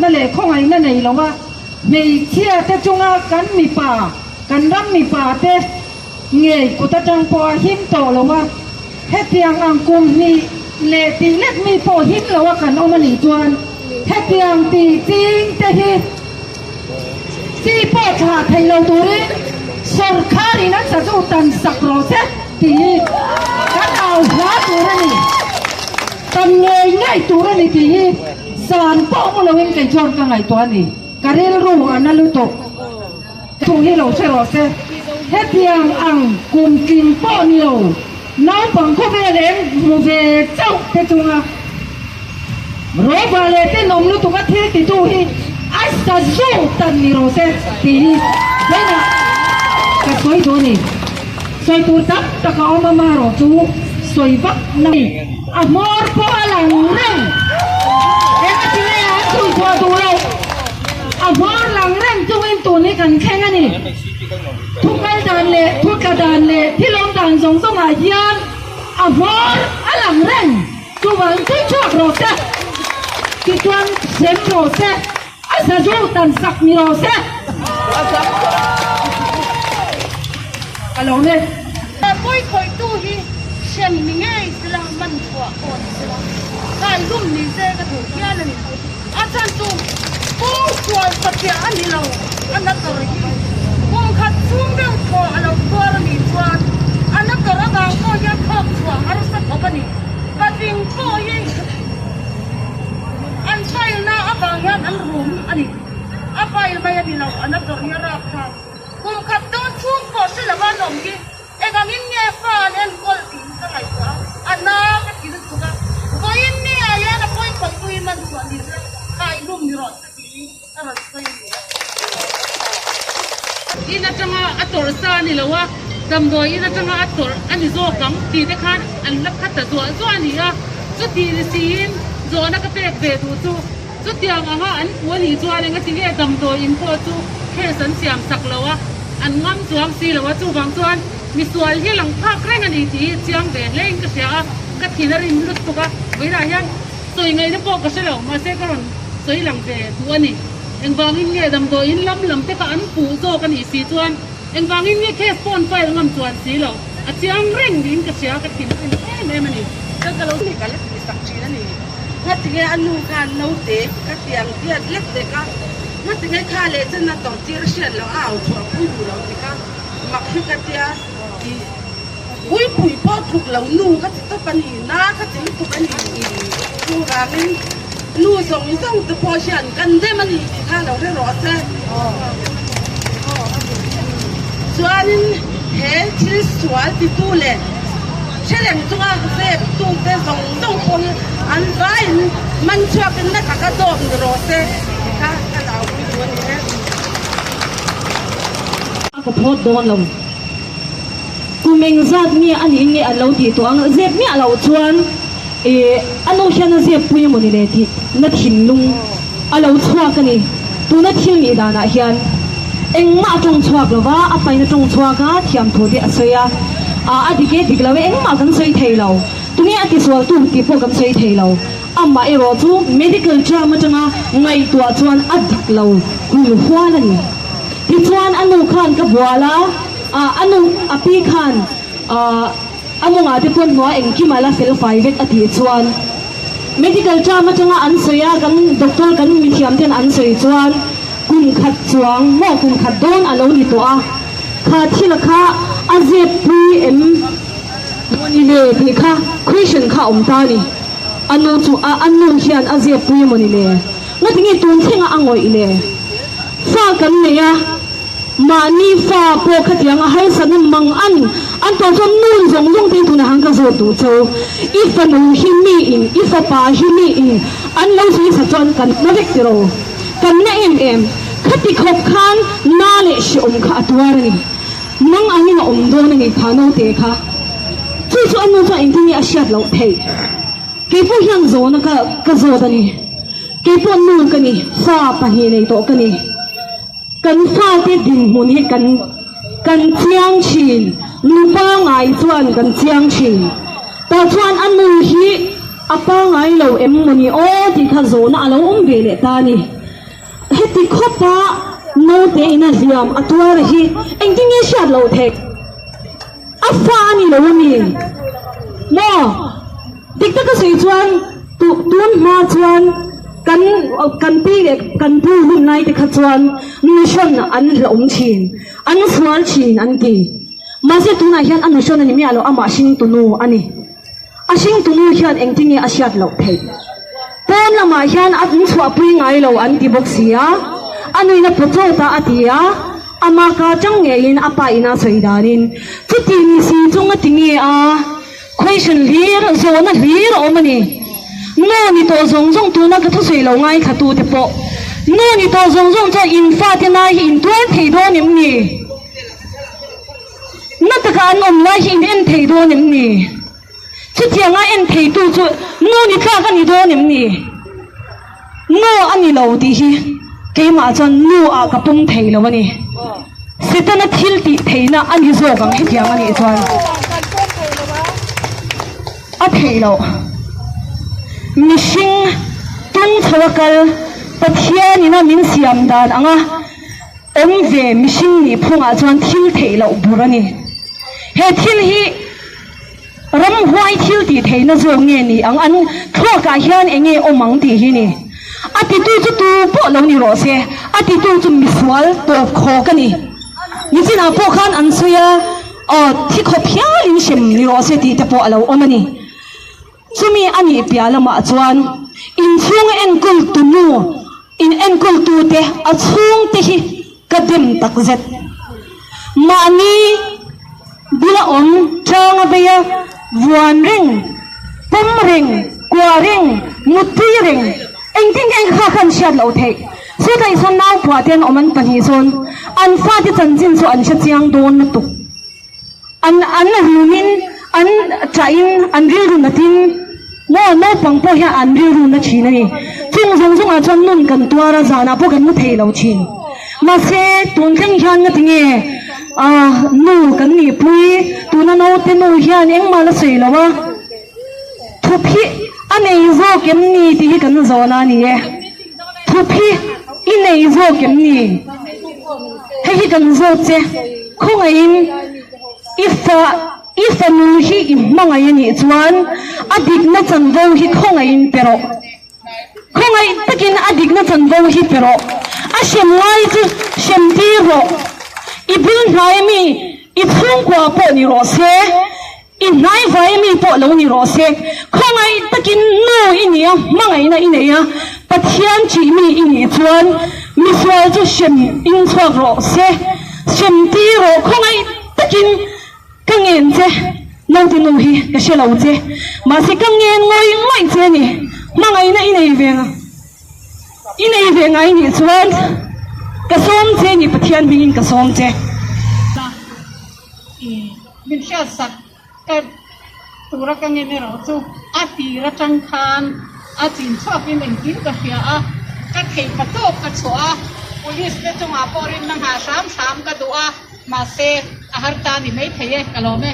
lainatna leh khawngaihna nei lo a, hmeichhia te chunga kan mipa, kan ram mipa te ngei kut atang pawh a him tawh lo a, hetiang ang kum hnih leh tih lek mi pawh him lo a kan awm a nih chuan hetiang tih ching te hi chi pawh thlah thei lo turin sawrkar in an sazu tan sak rawh se tih hi kan au hla tur a ni, tan ngei ngei tur a ni tih hi zan pawh mu loin kei chuan ka ngaihtuah a ni, ka rilru a na lutuk. Thu hi lo hre rawh se, hetiang ang kum tling pawh ni lo naupang khawvel eng hmu ve chauh te chunga Roba leh tenawm lutuk a thil titu hi a sazu tan ni rawh se tih hi vawiinah ka sawi duh a ni. Sawi tur tak tak a awm amaherawh chu sawi vak na a hmawr pawh a lang reng. Engati nge an chhui chhuah duh loh? A hmawr lang reng chungin tun hi kan thleng a ni. Thu kal dan leh thu tla dan leh thil awm dan zawng zawngah hian a hmawr a lang reng. Chuvang tui chhuak rawh se, tichuan sem rawh se, a sazu tan sak ni rawh se. Ka lo ne. Pawi khawihtu hi hrem ni ngei sela, man chhuah pawh ni sela, kaihlum ni se ka duh hial a ni. A chhan chu kawng sual satliah a ni lo, a na tawr hi kum khat chhung deuh thaw a lo tuar a nih chuan a na tawr avang pawh hian thawk chhuah harsa khawp a ni. Patling pawh hi an file na avang hian an rum a ni. A file mai a ni lo, a na tawr hi a rap thlak. Kum khat dawn chhung pawh hre lova an awm hi Engangin nge fa an enkawl tih hi ka ngaihtuah a, a na ka ti lutuk a, vawiin ni ah hian a pawi khawih pui man chhuah ni se khaihlum ni rawh se tih hi ka rawn sawi a ni a. In atanga a tawrh sa a ni lo a, damdawi in atanga a tawrh a ni zawk ang tih te khan an la khat ta zuah zuah a ni a, chutih ni siin zawhna ka pek ve duh chu chutiang anga an pu a nih chuan engati nge damdawi in pawh chu case an siam sak lo a, An ngam chuang si lo a, chuvang chuan misual hi lang phak reng a ni tih hi chiang ve hle in ka hria a, ka thin a rim lut tuk a, vawiinah hian sawi ngaihna pawh ka hre lo, mahse ka rawn sawi lang ve duh a ni. Engvangin nge damdawi in lam lam te kha an puh zawk a nih si chuan engvangin nge case pawh an file ngam chuan si lo, a chiang reng niin ka hria, ka thin a rim em em a ni. Ka ka lo ni ka la tih sak thin a ni. Ngatinge a nu khan naute ka tiang diat lek lek a, ngatinge kha leh chen a tawrh tir a hriat loh a au chhuah pui duh lo ti kha mak hi ka tia i puipui pawh tluk lo nu ka ti tawp a ni, na ka ti lutuk a ni chuvangin nu zawng zawng te pawh hian kan dem a ni tih kha lo hre rawh se. Chuanin he thil sual titu leh Hre reng chunga zep tute zawng zawng pawh hi an vaiin man chhuakin na taka dawp ni rawh se tih kha ka naupui duh a ni e. A ka phawt dawn lo. Kum engzat nge a nih nge an lo tih tawh ang zep miah loh chuan ih a nu hian a zep pui emaw ni le tih na thinlung a lo chhuak a ni. Tuna thil nih danah hian engmah a tawng chhuak lo va, a pain a tawng chhuak a, thiamthu te a sawi a, a dik e dik lo e engmah kan sawi thei lo, tunge a tisual tu tih pawh kan sawi thei lo. Amah erawh chu medical term atanga ngaihtuah chuan a dik lo hul hual a ni. Tichuan a nu khan ka bual a, a nu a pi khan a mawngah te pawh hnuai engkim a la fel fai vek a tih chuan, Medical term atanga an sawi a, kan doctor kan mithiam ten an sawi chuan kum khat chuang maw kum khat dawn a lo ni tawh a, kha thil kha a zep pui em maw ni le tih kha question kha a awm ta a ni. A nu chu a a nu hian a zep pui emaw ni le? Ngatinge tun thlengah a ngawih le? Fa kan nei a. Mahni fa pawh khatiang a harsatna mang an an tawh chuan nun zawng zawng te tunah han ka zawt duh cho. I fanu hi mi in, i fapa hi mi in an lo sawi sak chuan kan na vek tiraw? Kan na em em. Khati khawp khan na leh hreawm kha a tuar a ni. Nang angin a awm dawn a ni kha naute kha. Chu chu a nu chuan engtin nge a hriat loh theih? Keipawh hian zawhna ka ka zawt a ni. Keipawh nu ka ni, fa pahnih nei tawh ka ni. Kan fate dinhmun hi kan kan chiang thin, nu pangai chuan kan chiang thin. Tah chuan a nu hi a pangai lo em maw ni aw tih kha zawhna a lo awm ve leh ta a ni. Heti khawpa naute ina hliam a tuar hi engtin nge hriat loh theih? A fa a ni lo a mi? Maw? Dik taka sawi chuan tun hma chuan kan kan pi leh kan pu hun lai te kha chuan nuhrawn an hlauhawm thin, an sual thin an ti. Mahse tunah hian a nuhrawn a ni miah lo, amah hringtu nu a ni. A hringtunu hian engtin nge a hriat loh theih? Pawn lamah hian a inchhuahpui ngai lo an ti bawk si a, a nuina pawchawt a a ti a, ama ka chang ngeiin a pa ina sawi danin chuti ni si chu ngati nge a question hlir, zawhna hlir a awm a ni. Nu ni tawh zawng zawng tuna ka thusawi lo ngaithla te pawh nu ni tawh zawng zawng chuan in fate nai hi intuar thei dawn em ni? Na taka an awm lai hi in en thei dawn em ni? Chutianga en theitu chu nu ni tlak a ni dawn em ni? Nu a ni lo tih hi keimah chuan nu ah ka pawm thei lo a ni. Setana thil tih theihna a ni zawk ang hetiang a nih chuan a theih loh. Mihring tung chho a kal Pathianina min siam dan anga Awm ve mihring nih phungah chuan thil theih loh bur a ni. He thil hi ramhuai thil tih theihna zawk nge ni ang? An thluakah hian eng nge awm ang tih hi ni. A titu chu tu pawh lo ni rawh se, a titu chu misual tawp khawk a ni. Nichinah pawh khan an sawi a, aw thi khawp hialin hrem ni rawh se tih te pawh a lo awm a ni. Chumi a nih piah lamah chuan inchhung enkawl tu nu, in enkawl tute a chhungte hi ka dem tak zet. Mahni bula awm changa beia vuan reng, pawm reng, kuah reng, mutpui reng, engtin nge kha khan hriat loh theih. Chutah chuan naupua te an awm an pahnih chuan an fate chanchin chu an hre chiang dawn lutuk. An an rumin, an chahin, an rilru natin maw naupang pawh hian an rilru na thin a ni. Chung zawng zawngah chuan nun kan tuar a, zanah pawh kan mu thei lo thin. Mahse, tun thleng hian nga tinge ah nu kan nihpui, tuna naute nu hian engmah la sawi lo a, thup hi a nei zawk em ni tih hi kan zawn a ni e. Thup hi i nei zawk em ni? Hei hi kan zawt che, khawngaihin i fa i fanu hi i hmangaih a nih chuan a dikna chanvo hi khawngaihin pe rawh. Khawngaih takin a dikna chanvo hi pe rawh. A hrem ngai chu hrem tir rawh. I bul hnai mi i chhungkua pawh ni rawh se. I hnaivai mi pawh lo ni rawh se, khawngaih takin nu i nih a, hmangaihna i nei a, Pathian chih mi i nih chuan misual chu hrem in chhuak rawh se, hrem ti rawh khawngaih takin ka ngen che, naute nu hi ka hre lo che, mahse ka ngen ngawih ngawih che a ni, hmangaihna i nei ve ang. I nei ve ngai nih chuan ka sawm che ni, Pathian hmingin ka sawm che. Min hriatsak ka tura ka ngen erawh chu a tir atang khan a chin chhuakin engkim ka hria a, ka theih pa tawk ka chhuah a, police te chungah pawh rinna nghah hram hram ka duh a, mahse a har ta ni maithei e, ka lawm e.